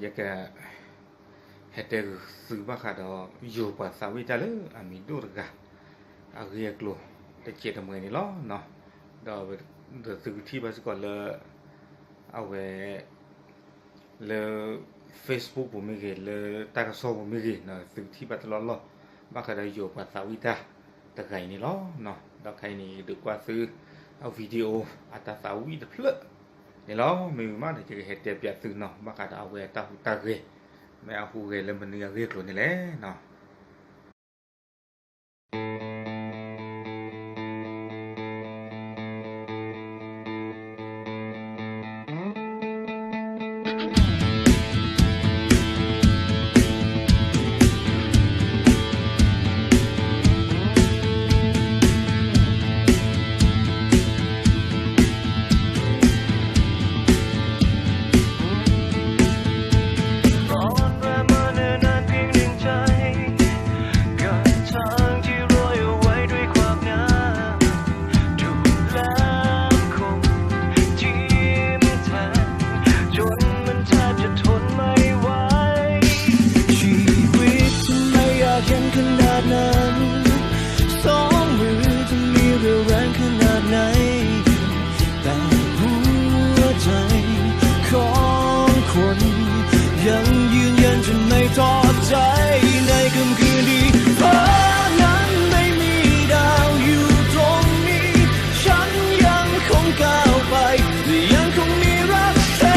ယက ဟဲတဲသုဘၣ်ဃးဒီး ယိၤပှၤသးဝံၣ်တၢ်လၢအမံၤဒိၣ်တဂၤ အဂ့ၢ်အကျိၤ တစဲးတမှဲၤန့ၣ်လီၤ. ဒီးသုကထံၣ်ဘၣ်စ့ၢ်ကီးလၢ အဝဲ လၢ Facebook ပူၤမ့ၢ်ဂ့ၤ, လၢတၢ်ကစီၣ်ပူၤမ့ၢ်ဂ့ၤ, သုကထံၣ်ဘၣ်တလီၢ်လီၢ် ဘၣ်ဃးဒီးယိၤပှၤသးဝံၣ်တၢ်တဂၤအံၤန့ၣ်လီၤ. ဒီးခဲအံၤန့ၣ် ယဒုးကွၢ်သု အ video အတၢ်သးဝံၣ်တဖျၢၣ်န့ၣ်လီၤ. မ့ၢ်မးဒီး ယကဟဲတဲပၠးသုနီၤ ဘၣ်ဃးဒီးအဝဲအတၢ်ဟူးတၢ်ဂဲၤ, မ့ၢ်အဟူးဂဲၤလၢမနုၤအဂ့ၢ်အကျိၤန့ၣ်လဲၣ်နီၤ. ชีวิตฉันไม่อยากเห็นขนาดนั้น สองมือจะมีเรี่ยวแรงขนาดไหน แต่หัวใจของคน ยังยืนยันจะไม่ท้อใจ ในค่ำคืนที่ฟ้านั้นไม่มีดาวอยู่ตรงนี้ ฉันยังคงก้าวไป ยังคงมีรักเธอ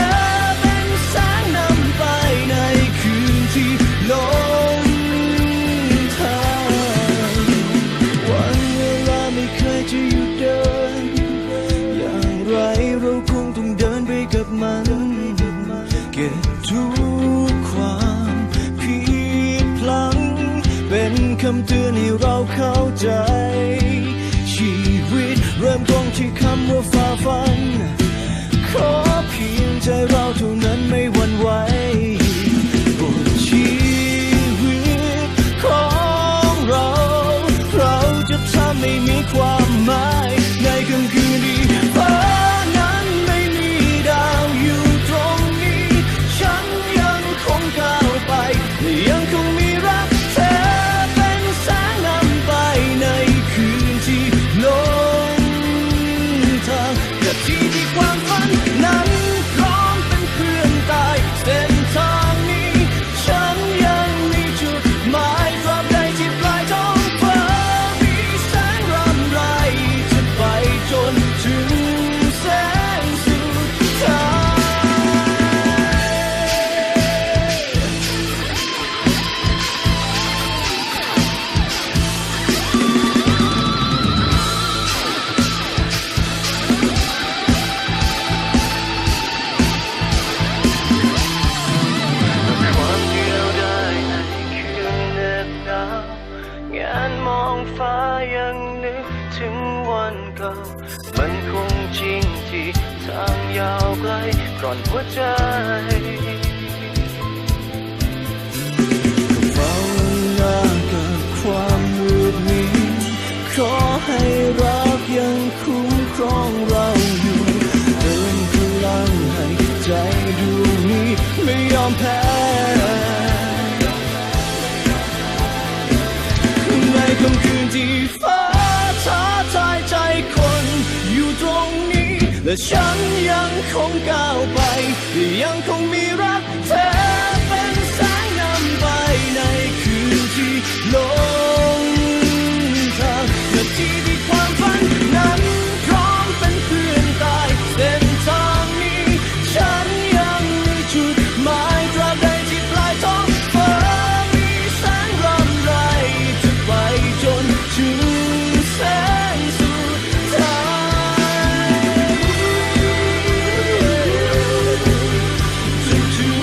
เป็นแสงนำไป ในคืนที่หลงทาง วันเวลาไม่เคยจะหยุดเดิน อย่างไรเราคงต้องเดินไปกับมัน เก็บทุกความผิดพลั้ง เป็นคำเตือนให้เราเข้าใจ ชีวิตเริ่มต้นที่คำว่าฝ่าฝัน ขอเพียงใจเราเท่านั้นไม่หวั่นไหว บทชีวิตของเรา เราจะทำให้มีความหมาย ในค่ำคืนที่ฟ้านั้นไม่มีดาวอยู่ตรงนี้ ฉันยังคงก้าวไป ยังคงมีรักเธอเป็นแสงนำไป ในคืนที่หลงทาง นาทีที่ความฝันนั้นพร้อมเป็นเพื่อนตาย เส้นทางนี้ฉันยังมีจุดหมาย ตราบใดที่ปลายท้องฟ้ามีแสงรำไร จะไปจนถึงแสงสุดท้าย ความเดียวดายในคืนแนบหนาว แงนมองฟ้ายังนึกถึงวันเก่า มันคงจริงที่ทางยาวไกลกล่อนหัวใจ ภาวนากับความมืดมิด ขอให้รักยังคุ้มครองเราอยู่ เติมพลังให้ใจดวงนี้ไม่ยอมแพ้ ในค่ำคืนที่ฟ้าท้าทายใจคนอยู่ตรงนี้ และฉันยังคงก้าวไป ยังคงมีรัก เธอเป็นแสงนำไปในคืนที่หลงทาง นาทีที่ความฝันนั้นพร้อมเป็นเพื่อนตาย เส้นทางนี้ฉันยังมีจุดหมาย ตราบใดที่ปลายท้องฟ้ามีแสงรำไร จะไปจนถึงแสงสุดท้าย จะถึง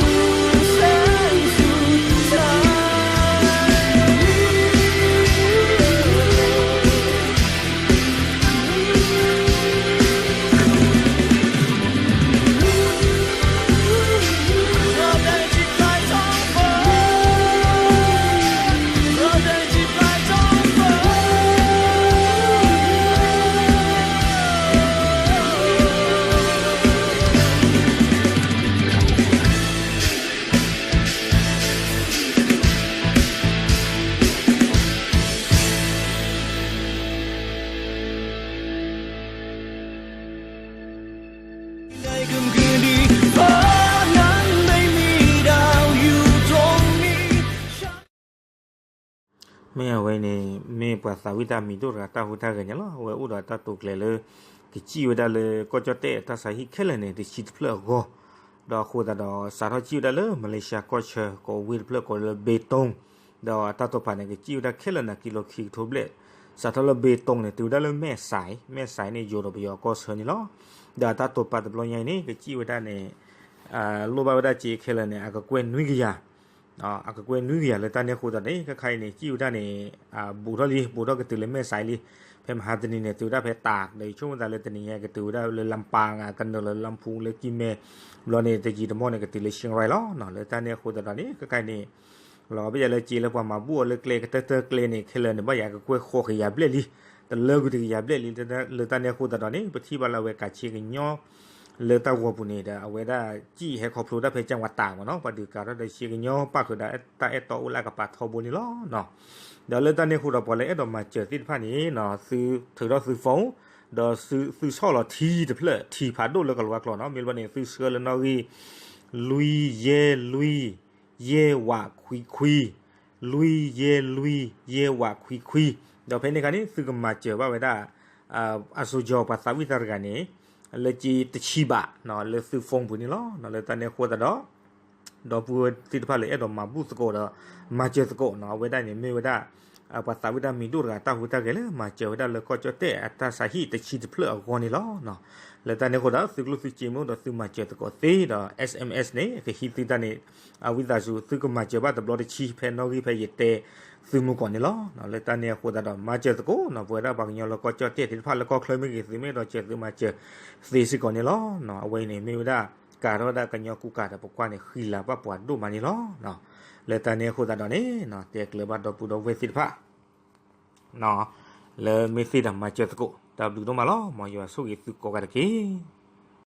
မ့ၢ်အဝဲန့ၣ် မ့ၢ်ပှၤသးဝံၣ်တၢ်မံၤဒိၣ်တဂၤတၢ်ဟူးတၢ်ဂဲၤန့ၣ်လီၤ. အဝဲအိၣ်ဒီးတၢ်တိာ်ကျဲၤလၢ ကစံၣ်ဝဲဒၣ်လၢကီၢ်ကၠီၣ်တဲၣ်အတၢ်ဆါဟံၣ်ခဲလၢာ်န့ၣ် တဆံတဖျၢၣ်အဂီၢ်, ဒီးအဃိသတးဒီး စးထီၣ်စံၣ်ဝဲဒၣ်လၢ မလ့ၡါကီၢ်ဆၢ ကိးဝ့ၢ်တဖျၢၣ်ကိးလၢ ဘ့တိၣ်, ဒီးအတၢ်တိာ်ပာ်န့ၣ် ကစံၣ်ဝဲဒၣ်ခဲလၢာ်န့ၣ် ကံလိခံကထိဘျဲၣ်, စးထီၣ်လၢဘ့တိၣ်န့ၣ် တုၤဝဲဒၣ်လၢမဲၢ်စဲး, မဲၢ်စဲးန့ၣ် ယိၤဒီးပယီၤကီၢ်ဆၢန့ၣ်လီၤ. ဒီးအတၢ်တိာ်ပာ်တဘျီညါအံၤန့ၣ် ကစံၣ်ဝဲဒၣ်န့ၣ် လိၣ်ဘၣ်ဝဲဒၣ်စ့ခဲလၢာ်န့ၣ် အကကွဲၢ်နွံကယၤ အကကွဲၢ်နွံကယၤလၢတၢ်န့ၣ်အဃိသတးန့ၣ် ခဲခါအံၤန့ၣ် စံၣ်ဝဲဒၣ်န့ၣ် ဘူးထီၣ်လံ ဘူးထီၣ်ကတုၤလၢမဲၢ်စဲးလံ, ဖဲမဟါတနံၤန့ၣ် တုၤဝဲဒၣ်ဖဲတး ဒီးယဆိကမိၣ်သးလၢတနံၤညါကတုၤဝဲဒၣ်လၢလါပၤ ကနုာ်လၢလါဖူးလၢကံၢ်မဲ ဘျီန့ၣ် တယံာ်တမီၢ်န့ၣ် ကတုၤလၢရှ့ၣ်ရၢၣ်လီၤ. လၢတၢ်န့ၣ်အဃိသတးန့ၣ် ခဲခါအံၤန့ၣ် လီၤဘၣ်ယၤလၢစ့လၢပှၤမၤဘူၣ်အီၤလၢကျဲကတၢၢ်တၢၢ်ကျဲန့ၣ် ခဲလၢာ်န့ၣ် ဘၣ်ယၤကကွဲၢ်ဃိးကယၤဘျဲၣ်လံ, တလၢကွံာ်တကယၤဘျဲၣ်လံ, လၢတၢ်န့ၣ်အဃိသတးဒီးန့ၣ် ပထံၣ်ဘၣ်လၢအဝဲကးဆ့ကညီ လၢတၢ်ဂီၤပူၤန့ၣ်ဒီး အဝဲဒၣ်စံၣ်ဟဲခီဖျိတၢ်ဖဲကၠၣ်ဝါတးမ့ၢ်နီၤ ပှၤဒုးကးထီၣ်ဒီးဆ့ကညီပၣ်ဃုာ်ဒီးတၢ်အဲၣ်တီအိၣ်လၢအကပၤထီဘိန့ၣ်လီၤ. ဒီးလၢတၢ်န့ၣ်အဃိဒီး ပှၤလၢအဲၣ်ဒိးမၤစၢၤသ့ၣ်တဖၣ်န့ၣ် သုထုးထီၣ်သု phone ဒီးသုဆီၣ်လီၤထံတဖျၢၣ် ထံဖးဒိၣ်လၢကလၤဝါကျိာ်နီၤ မ့ၢ်ဘျီန့ၣ် သုဆှၢလၢနီၣ်ဂံၢ် လွံၢ်ယဲၢ်လွံၢ် ယဲၢ်ဝးခွံခွံ လွံၢ်ယဲၢ်လွံၢ် ယဲၢ်ဝးခွံခွံ, ဒီးဖဲန့ၣ်အခါန့ၣ် သုကမၤစၢၤဘၣ်ဝဲဒၣ် အစိကၠီၤ ပှၤသးဝံၣ်တၢ်တဂၤန့ၣ် လၢက့တဆံဘး လၢသု phone ပူၤန့ၣ်လီၤ. လၢတၢ်န့ၣ်အဃိသတးဒီး ဒီပုၢ်ဝဲၢ်သ့ၣ်တဖၣ်လၢအဲၣ်ဒိးမၤဘူၣ်သကိးဒီး မၤစၢၤသကိးနီၤ အဝဲဒၣ်န့ၣ်မ့ၢ်ဝဲဒၣ် ပှၤသးဝံၣ်တၢ်မံၤဒိၣ်တဂၤတၢ်ဟူးတၢ်ဂဲၤလၢမၤစၢၤဝဲဒၣ်လၢကီၢ်ကၠီၣ်တဲၣ်အတၢ်ဆါဟံၣ်တဆံတဖျၢၣ်အဂီၢ်န့ၣ်လီၤ. လၢတၢ်န့ၣ်အဃိဒီး သုကျိၣ်သုစ့မ့ၢ်အိၣ်ဒီးသုမၤစၢၤသကိးသ့ဒီး SMS န့ၣ် ကဟံးသုတၢ်န့ၣ် အဝံသးစူၤ သုကမၤစၢၤဘၣ်တဘျီတဆံ ဖဲနီၣ်ဂံၢ်ဖဲယတဲသုမုၢ်ကီၢ်န့ၣ်လီၤ. လၢတၢ်န့ၣ်အဃိသတးဒီး မၤစၢၤသကိးနီၤ ပဝဲဒၣ်ပှၤကညီလၢကီၢ်ကၠီၣ်တဲၣ်သ့ၣ်တဖၣ်လၢကီၢ်ချၢမ့ၢ်ဂ့ၤ သုမ့ၢ်အဲၣ်ဒိးစၢၤသုမၤစၢၤသ့စ့ၢ်ကီးန့ၣ်လီၤ. အဝဲအံၤန့ၣ်မ့ၢ်ဝဲဒၣ် ကးထီၣ်ဝဲဒၣ်ကညီကူကၤဒီးပကွၢ်န့ၣ် ဃံလၤဘၣ်ပှၤဒိၣ်မးန့ၣ်လီၤ. လၢတၢ်န့ၣ်အဃိသတးဒီးန့ၣ် တဲကျၢၤဘၣ်ဒီပုၢ်ဒီဝဲၢ်သ့ၣ်တဖၣ် လၢမ့ၢ်သ့ဒီးမၤစၢၤသကိး တၢ်ဘျုးဒိၣ်မးလီၤ. မ်ယွၤဆိၣ်ဂ့ၤသုကိးဂၤတက့ၢ်.